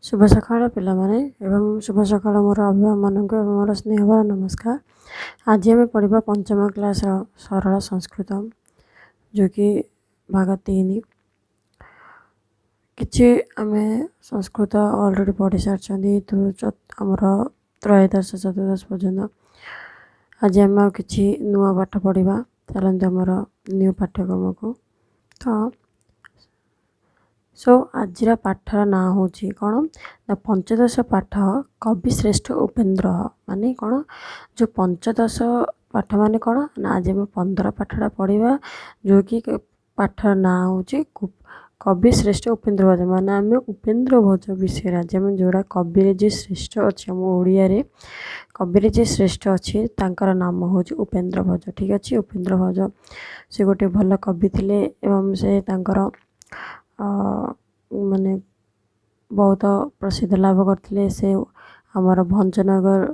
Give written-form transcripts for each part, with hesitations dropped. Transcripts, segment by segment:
ଶୁଭ ସକାଳ ପିଲାମାନେ ଏବଂ ଶୁଭ ସକାଳ ମୋର ଅଭିଭାବକମାନଙ୍କୁ ଏବଂ ମୋର ସ୍ନେହଭରା ନମସ୍କାର। ଆଜି ଆମେ ପଢ଼ିବା ପଞ୍ଚମ କ୍ଲାସ୍ର ସରଳ ସଂସ୍କୃତ, ଯେଉଁକି ଭାଗ 3। କିଛି ଆମେ ସଂସ୍କୃତ ଅଲରେଡ଼ି ପଢ଼ି ସାରିଛନ୍ତି ଆମର ତ୍ରୟୋଦଶ ଚତୁର୍ଦ୍ଦଶ ପର୍ଯ୍ୟନ୍ତ। ଆଜି ଆମେ ଆଉ କିଛି ନୂଆ ପାଠ ପଢ଼ିବା। ଚାଲନ୍ତୁ ଆମର ନ୍ୟୁ ପାଠ୍ୟକ୍ରମକୁ। ତ ସୋ ଆଜିର ପାଠର ନାଁ ହେଉଛି କ'ଣ ନା ପଞ୍ଚଦଶ ପାଠ କବି ଶ୍ରେଷ୍ଠ ଉପେନ୍ଦ୍ର। ମାନେ କ'ଣ? ଯେଉଁ ପଞ୍ଚଦଶ ପାଠ ମାନେ କ'ଣ ନା ଆଜି ଆମେ 15 ପାଠଟା ପଢ଼ିବା, ଯେଉଁକି ପାଠର ନାଁ ହେଉଛି କବି ଶ୍ରେଷ୍ଠ ଉପେନ୍ଦ୍ର ଭୋଜ। ମାନେ ଆମେ ଉପେନ୍ଦ୍ର ଭୋଜ ବିଷୟରେ ଆଜି ଆମେ ଯେଉଁଟା କବିରେ ଯିଏ ଶ୍ରେଷ୍ଠ ଅଛି, ଆମ ଓଡ଼ିଆରେ କବିରେ ଯିଏ ଶ୍ରେଷ୍ଠ ଅଛି ତାଙ୍କର ନାମ ହେଉଛି ଉପେନ୍ଦ୍ର ଭୋଜ। ଠିକ୍ ଅଛି। ଉପେନ୍ଦ୍ର ଭୋଜ ସେ ଗୋଟେ ଭଲ କବି ଥିଲେ ଏବଂ ସେ ତାଙ୍କର ମାନେ ବହୁତ ପ୍ରସିଦ୍ଧ ଲାଭ କରିଥିଲେ। ସେ ଆମର ଭଞ୍ଜନଗରରେ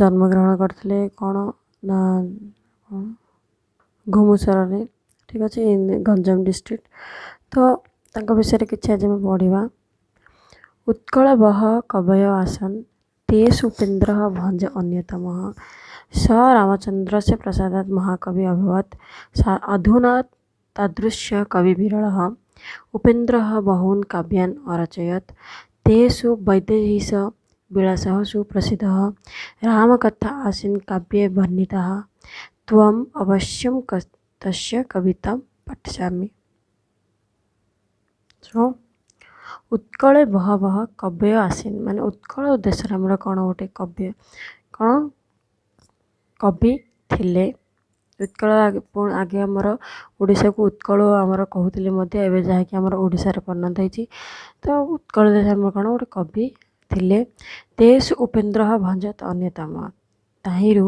ଜନ୍ମଗ୍ରହଣ କରିଥିଲେ, କ'ଣ ନା ଘୁମୁସରରେ। ଠିକ୍ ଅଛି, ଗଞ୍ଜାମ ଡିଷ୍ଟ୍ରିକ୍ଟ। ତ ତାଙ୍କ ବିଷୟରେ କିଛି ଆଜି ଆମେ ପଢ଼ିବା। ଉତ୍କଳ ବହ କବୟ ଆସନ୍ ତେଷୁ ଉପେନ୍ଦ୍ର ଭଞ୍ଜ ଅନ୍ୟତମ। ସ ରାମଚନ୍ଦ୍ରସ୍ୟ ପ୍ରସାଦାତ୍ ମହାକବି ଅଭବତ୍। ଅଧୁନା ତାଦୃଶ୍ୟ କବି ବିରଳः। ଉପେନ୍ଦ୍ରः ବହୂନ୍ କାବ୍ୟାନ୍ ଅରଚୟत्। ତେଷୁ ବୈଦେହୀଶ ବିଳାସः ସୁପ୍ରସିଦ୍ଧः। ରାମକଥା ଆସୀନ୍ କାବ୍ୟେ ବର୍ଣ୍ଣିତାः। ତ୍ୱम् ଅବଶ୍ୟं ତସ୍ୟ କବିତାं ପାଠୟାମି। ସୋ ଉତ୍କଳେ ବହବଃ କବୟ ଆସିନ୍, ମାନେ ଉତ୍କଳ ଦେଶରେ ଆମର କ'ଣ ଗୋଟେ କବ୍ୟ କ'ଣ କବି ଥିଲେ। ଉତ୍କଳ ଆଗେ ଆମର ଓଡ଼ିଶାକୁ ଉତ୍କଳ ଆମର କହୁଥିଲେ ମଧ୍ୟ, ଏବେ ଯାହାକି ଆମର ଓଡ଼ିଶାରେ ପରିଣତ ହେଇଛି। ତ ଉତ୍କଳ ଦେଶରେ ଆମର କ'ଣ ଗୋଟେ କବି ଥିଲେ। ତେଷୁ ଉପେନ୍ଦ୍ର ଭଞ୍ଜ ଅନ୍ୟତମ। ତାହିଁରୁ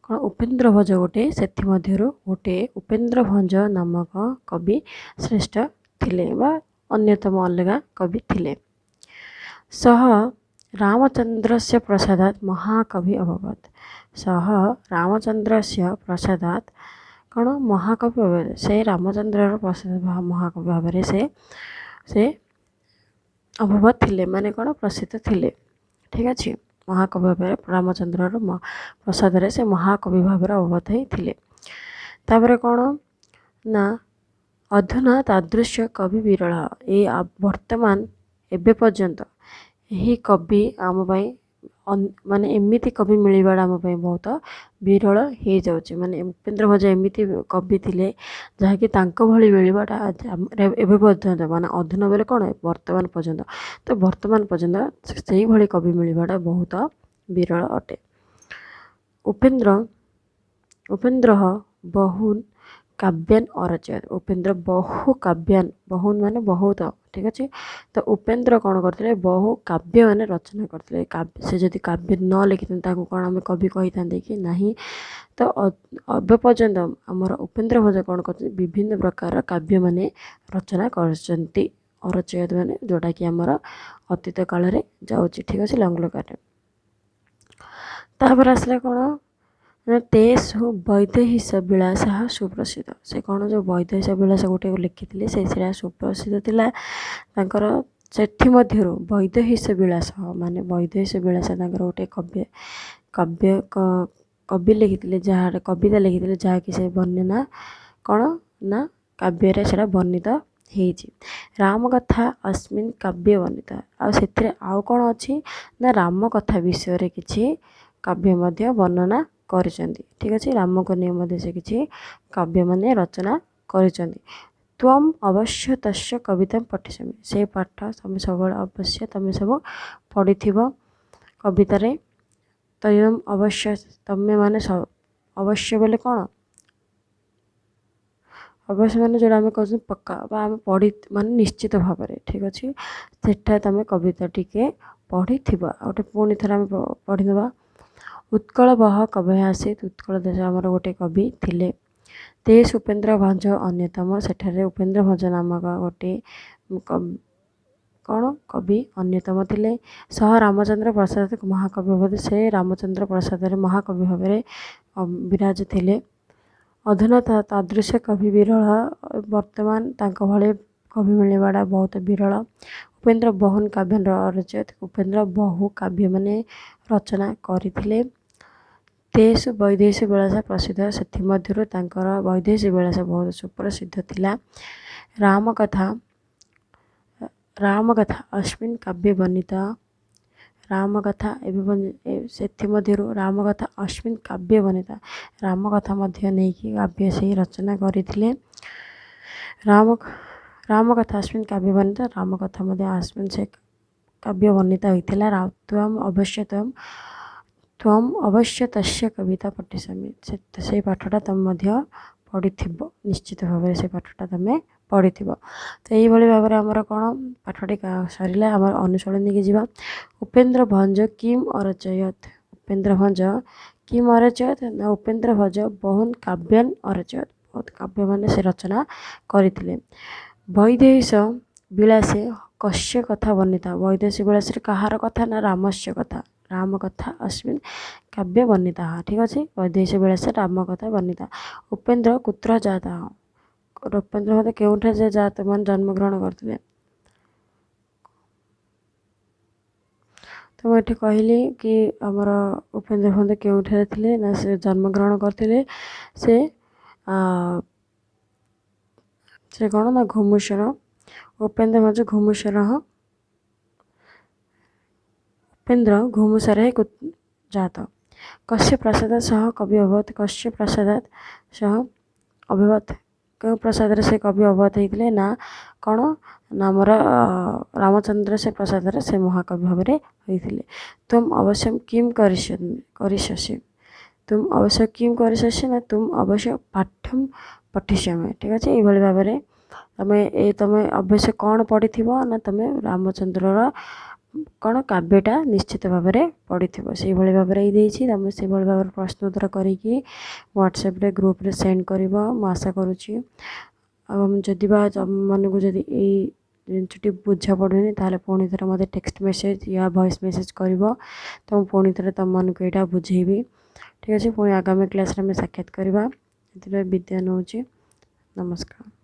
କ'ଣ ଉପେନ୍ଦ୍ର ଭଞ୍ଜ ଗୋଟେ, ସେଥିମଧ୍ୟରୁ ଗୋଟେ ଉପେନ୍ଦ୍ର ଭଞ୍ଜ ନାମକ କବି ଶ୍ରେଷ୍ଠ ଥିଲେ ବା ଅନ୍ୟତମ ଅଲଗା କବି ଥିଲେ। ସହ ରାମଚନ୍ଦ୍ରସ୍ୟ ପ୍ରସାଦାତ୍ ମହାକବି ଅଭବତ୍। ସହ ରାମଚନ୍ଦ୍ରସ୍ୟ ପ୍ରସାଦାତ୍ କ'ଣ ମହାକବି ଅଭବତ୍। ସେ ରାମଚନ୍ଦ୍ରର ପ୍ରସାଦ ମହାକବି ଭାବରେ ସେ ଅଭବତ୍ ଥିଲେ, ମାନେ କ'ଣ ପ୍ରସିଦ୍ଧ ଥିଲେ। ଠିକ୍ ଅଛି। ମହାକବି ଭାବରେ ରାମଚନ୍ଦ୍ରର ପ୍ରସାଦରେ ସେ ମହାକବି ଭାବରେ ଅବଗତ ହେଇଥିଲେ। ତାପରେ କ'ଣ ନା ଅଧୁନା ତାଦୃଶ୍ୟ କବି ବିରଳ। ଏ ବର୍ତ୍ତମାନ ଏବେ ପର୍ଯ୍ୟନ୍ତ ଏହି କବି ଆମ ପାଇଁ ମାନେ ଏମିତି କବି ମିଳିବାଟା ଆମ ପାଇଁ ବହୁତ ବିରଳ ହେଇଯାଉଛି। ମାନେ ଉପେନ୍ଦ୍ର ଭଞ୍ଜ ଏମିତି କବି ଥିଲେ ଯାହାକି ତାଙ୍କ ଭଳି ମିଳିବାଟା ଏବେ ପର୍ଯ୍ୟନ୍ତ, ମାନେ ଅଧୁନା ବୋଲେ କ'ଣ ବର୍ତ୍ତମାନ ପର୍ଯ୍ୟନ୍ତ, ତ ବର୍ତ୍ତମାନ ପର୍ଯ୍ୟନ୍ତ ସେଇଭଳି କବି ମିଳିବାଟା ବହୁତ ବିରଳ ଅଟେ। ଉପେନ୍ଦ୍ର ବହୁନ୍ କାବ୍ୟାନ୍ ଅରଚୟତ୍। ଉପେନ୍ଦ୍ର ବହୁ କାବ୍ୟାନ୍, ବହୁନ୍ ମାନେ ବହୁତ। ଠିକ୍ ଅଛି। ତ ଉପେନ୍ଦ୍ର କ'ଣ କରିଥିଲେ? ବହୁ କାବ୍ୟ ମାନେ ରଚନା କରିଥିଲେ। ସେ ଯଦି କାବ୍ୟ ନ ଲେଖିଥାନ୍ତେ ତାକୁ କ'ଣ ଆମେ କବି କହିଥାନ୍ତେ କି ନାହିଁ? ତ ଏବେ ପର୍ଯ୍ୟନ୍ତ ଆମର ଉପେନ୍ଦ୍ର ଭଞ୍ଜ କ'ଣ କରିଛନ୍ତି? ବିଭିନ୍ନ ପ୍ରକାରର କାବ୍ୟ ମାନେ ରଚନା କରିଛନ୍ତି। ଅରଚୟତ୍ ମାନେ ଯେଉଁଟାକି ଆମର ଅତୀତ କାଳରେ ଯାଉଛି। ଠିକ୍ ଅଛି, ଲଙ୍ଗ ଲକାରରେ। ତାପରେ ଆସିଲା କ'ଣ ନା ତେଷୁ ବୈଦେହୀଶ ବିଳାସः ସୁପ୍ରସିଦ୍ଧ। ସେ କ'ଣ ଯେଉଁ ବୈଦେହୀଶ ବିଳାସ ଗୋଟେ ଲେଖିଥିଲେ ସେଇଟା ସୁପ୍ରସିଦ୍ଧ ଥିଲା ତାଙ୍କର। ସେଥି ମଧ୍ୟରୁ ବୈଦେହୀଶ ବିଳାସ ମାନେ ବୈଦେହୀଶ ବିଳାସ ତାଙ୍କର ଗୋଟେ କବ୍ୟ କାବ୍ୟ କବି ଲେଖିଥିଲେ, ଯାହା କବିତା ଲେଖିଥିଲେ, ଯାହାକି ସେ ବର୍ଣ୍ଣନା କ'ଣ ନା କାବ୍ୟରେ ସେଇଟା ବର୍ଣ୍ଣିତ ହେଇଛି। ରାମ କଥା ଅସ୍ମିନ୍ କାବ୍ୟ ବର୍ଣ୍ଣିତ। ଆଉ ସେଥିରେ ଆଉ କ'ଣ ଅଛି ନା ରାମ କଥା ବିଷୟରେ କିଛି କାବ୍ୟ ମଧ୍ୟ ବର୍ଣ୍ଣନା କରିଛନ୍ତି। ଠିକ୍ ଅଛି। ରାମକୁ ନେଇ ମଧ୍ୟ ସେ କିଛି କାବ୍ୟ ମାନେ ରଚନା କରିଛନ୍ତି। ତ୍ୱମ୍ ଅବଶ୍ୟ ତସ୍ୟ କବିତା ପଠିଷ୍ୟାମି। ସେ ପାଠ ତମେ ସବୁବେଳେ ଅବଶ୍ୟ ତମେ ସବୁ ପଢ଼ିଥିବ କବିତାରେ। ତୟମ୍ ଅବଶ୍ୟ, ତମେ ମାନେ ଅବଶ୍ୟ ବୋଲେ କ'ଣ? ଅବଶ୍ୟ ମାନେ ଯେଉଁଟା ଆମେ କହୁଛନ୍ତି ପକ୍କା ବା ଆମେ ପଢ଼ି ମାନେ ନିଶ୍ଚିତ ଭାବରେ। ଠିକ୍ ଅଛି। ସେଟା ତମେ କବିତା ଟିକେ ପଢ଼ିଥିବ। ଆଉ ଗୋଟେ ପୁଣି ଥରେ ଆମେ ପଢ଼ିଦେବା। ଉତ୍କଳ ବହ କବୟ ଆସିତ୍। ଉତ୍କଳ ଦେଶ ଆମର ଗୋଟେ କବି ଥିଲେ। ତେଷୁ ଉପେନ୍ଦ୍ର ଭଞ୍ଜ ଅନ୍ୟତମ। ସେଠାରେ ଉପେନ୍ଦ୍ର ଭଞ୍ଜ ନାମକ ଗୋଟେ କ'ଣ କବି ଅନ୍ୟତମ ଥିଲେ। ସହ ରାମଚନ୍ଦ୍ର ପ୍ରସାଦ ମହାକବି ଭାବରେ, ସେ ରାମଚନ୍ଦ୍ର ପ୍ରସାଦରେ ମହାକବି ଭାବରେ ବିରାଜ ଥିଲେ। ଅଧୁନା ତାଦୃଶ୍ୟ କବି ବିରଳ। ବର୍ତ୍ତମାନ ତାଙ୍କ ଭଳି କବି ମିଳିବାଟା ବହୁତ ବିରଳ। ଉପେନ୍ଦ୍ର ବହୁନ କାବ୍ୟ ରଚୟତ, ଉପେନ୍ଦ୍ର ବହୁ କାବ୍ୟ ମାନେ ରଚନା କରିଥିଲେ। ତେଷୁ ବୈଦେହୀଶ ବିଳାସ ପ୍ରସିଦ୍ଧ, ସେଥିମଧ୍ୟରୁ ତାଙ୍କର ବୈଦେହୀଶ ବିଳାସ ବହୁତ ସୁପ୍ରସିଦ୍ଧ ଥିଲା। ରାମକଥା, ରାମକଥା ଅସ୍ମିନ୍ କାବ୍ୟ ବର୍ଣ୍ଣିତ, ରାମକଥା ଏବେ ସେଥିମଧ୍ୟରୁ ରାମକଥା ଅସ୍ମିନ୍ କାବ୍ୟ ବର୍ଣ୍ଣିତ, ରାମକଥା ମଧ୍ୟ ନେଇକି କାବ୍ୟ ସେଇ ରଚନା କରିଥିଲେ। ରାମକଥା ଅସ୍ମିନ୍ କାବ୍ୟ ବର୍ଣ୍ଣିତ, ରାମକଥା ମଧ୍ୟ ଅସ୍ମିନ୍ ସେ କାବ୍ୟ ବର୍ଣ୍ଣିତ ହୋଇଥିଲା। ତ୍ୱମ୍ ଅବଶ୍ୟ ତ୍ୱମ୍, ତ୍ୱମ୍ ଅବଶ୍ୟ ତସ୍ୟ କବିତା ପଠିଷ୍ୟାମି, ସେଇ ପାଠଟା ତମେ ମଧ୍ୟ ପଢ଼ିଥିବ, ନିଶ୍ଚିତ ଭାବରେ ସେ ପାଠଟା ତମେ ପଢ଼ିଥିବ। ତ ଏଇଭଳି ଭାବରେ ଆମର କ'ଣ ପାଠଟି ସରିଲା। ଆମର ଅନୁଶୀଳନୀକି ଯିବା। ଉପେନ୍ଦ୍ର ଭଞ୍ଜ କିମ୍ ଅରଚୟତ, ଉପେନ୍ଦ୍ର ଭଞ୍ଜ କିମ୍ ଅରଚୟତ ନା ଉପେନ୍ଦ୍ର ଭଞ୍ଜ ବହୁନ କାବ୍ୟାନ ଅରଚୟତ, ବହୁତ କାବ୍ୟ ମାନେ ସେ ରଚନା କରିଥିଲେ। ବୈଦେହୀଶ ବିଳାସେ କସ୍ୟ କଥା ବର୍ଣ୍ଣିତା, ବୈଦେହୀଶ ବିଳାସରେ କାହାର କଥା ନା ରାମସ୍ୟ କଥା, ରାମ କଥା ଅସ୍ମିନ୍ କାବ୍ୟ ବର୍ଣ୍ଣିତା। ଠିକ୍ ଅଛି, ବୈଦେହୀଶ ବିଳାସେ ରାମ କଥା ବର୍ଣ୍ଣିତା। ଉପେନ୍ଦ୍ର କୁତ୍ର ଜାତଃ, ଉପେନ୍ଦ୍ର ଭଞ୍ଜ କେଉଁଠାରେ ସେ ଜାତ ମାନେ ଜନ୍ମଗ୍ରହଣ କରିଥିଲେ? ତ ମୁଁ ଏଠି କହିଲି କି ଆମର ଉପେନ୍ଦ୍ର ଭଞ୍ଜ କେଉଁଠାରେ ଥିଲେ ନା ସେ ଜନ୍ମଗ୍ରହଣ କରିଥିଲେ, ସେ ସେ କ'ଣ ନା ଘୁମୁସର। ଉପେନ୍ଦ୍ର ଭଞ୍ଜ ଘୁମୁସର, ଉପେନ୍ଦ୍ର ଘୁମୁସରେ ଜାତ। କସ୍ୟ ପ୍ରାସାଦ ସହ କବି ଅଭବତ, କସ୍ୟ ପ୍ରାସାଦାତ ସହ ଅଭବତ, କେଉଁ ପ୍ରାସାଦରେ ସେ କବି ଅବଗତ ହେଇଥିଲେ ନା କ'ଣ ନା ଆମର ରାମଚନ୍ଦ୍ର ସେ ପ୍ରାସାଦରେ ସେ ମହାକବି ଭାବରେ ହୋଇଥିଲେ। ତୁମ ଅବଶ୍ୟ କିମ୍ କରିଷ୍ୟସି, ତୁମ ଅବଶ୍ୟ କିମ୍ କରିଷ୍ୟସି ନା ତୁମ ଅବଶ୍ୟ ପାଠ୍ୟମ୍ ପଠିଷ୍ୟାମି। ଠିକ୍ ଅଛି, ଏଇଭଳି ଭାବରେ ତମେ ଏ ତମେ ଅବଶ୍ୟ କ'ଣ ପଢ଼ିଥିବ ନା ତମେ ରାମଚନ୍ଦ୍ରର କ'ଣ କାବ୍ୟଟା ନିଶ୍ଚିତ ଭାବରେ ପଢ଼ିଥିବ। ସେଇଭଳି ଭାବରେ ଏଇ ଦେଇଛି, ତମେ ସେଇଭଳି ଭାବରେ ପ୍ରଶ୍ନ ଉତ୍ତର କରିକି ହ୍ୱାଟ୍ସଆପ୍ରେ ଗ୍ରୁପ୍ରେ ସେଣ୍ଡ କରିବ, ମୁଁ ଆଶା କରୁଛି। ଆଉ ଯଦି ବା ତମମାନଙ୍କୁ ଯଦି ଏଇ ଜିନିଷଟି ବୁଝା ପଡ଼ୁନି ତାହେଲେ ପୁଣି ଥରେ ମୋତେ ଟେକ୍ସଟ ମେସେଜ୍ ୟା ଭଏସ୍ ମେସେଜ୍ କରିବ, ତ ମୁଁ ପୁଣି ଥରେ ତମମାନଙ୍କୁ ଏଇଟା ବୁଝେଇବି। ଠିକ୍ ଅଛି, ପୁଣି ଆଗାମୀ କ୍ଲାସ୍ରେ ଆମେ ସାକ୍ଷାତ କରିବା। ଏଥିପାଇଁ ବିଦ୍ୟା ନେଉଛି, ନମସ୍କାର।